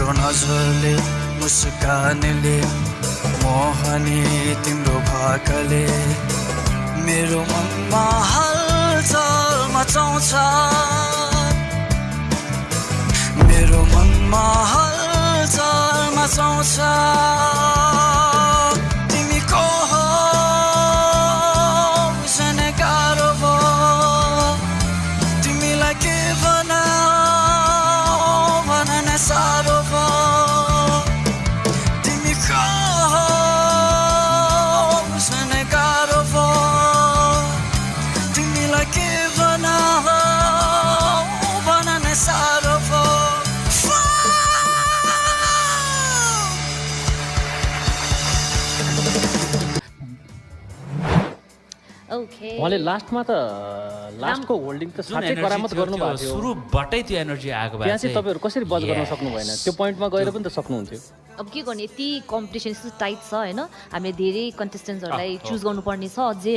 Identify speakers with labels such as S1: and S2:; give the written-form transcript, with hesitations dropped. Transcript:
S1: तिम्रो नजरले मुस्कानले मोहनी तिम्रो भाकाले मेरो मनमा हलचल मचाउँछ मेरो मनमा हलचल मचाउँछ तिमी को हो बुझ्न गाह्रो भयो तिमीलाई के भन्न साह्रो भयो तिमी को हो बुझ्न गाह्रो भयो तिमीलाई के भन्न साह्रो भयो
S2: ओके
S3: उहाँले लास्टमा त लास्टको होल्डिङ त साँच्चै करामत गर्नुभएको थियो
S4: सुरुबाटै त्यो एनर्जी आएको भए
S3: त्यहाँ चाहिँ तपाईँहरू कसरी बज गर्न सक्नु भएन त्यो पोइन्टमा गएर पनि त सक्नुहुन्थ्यो
S2: अब के गर्ने यति कम्पिटिसन यस्तो टाइट छ होइन हामीले धेरै कन्टेस्टेन्ट्सहरूलाई चुज गर्नुपर्ने छ अझै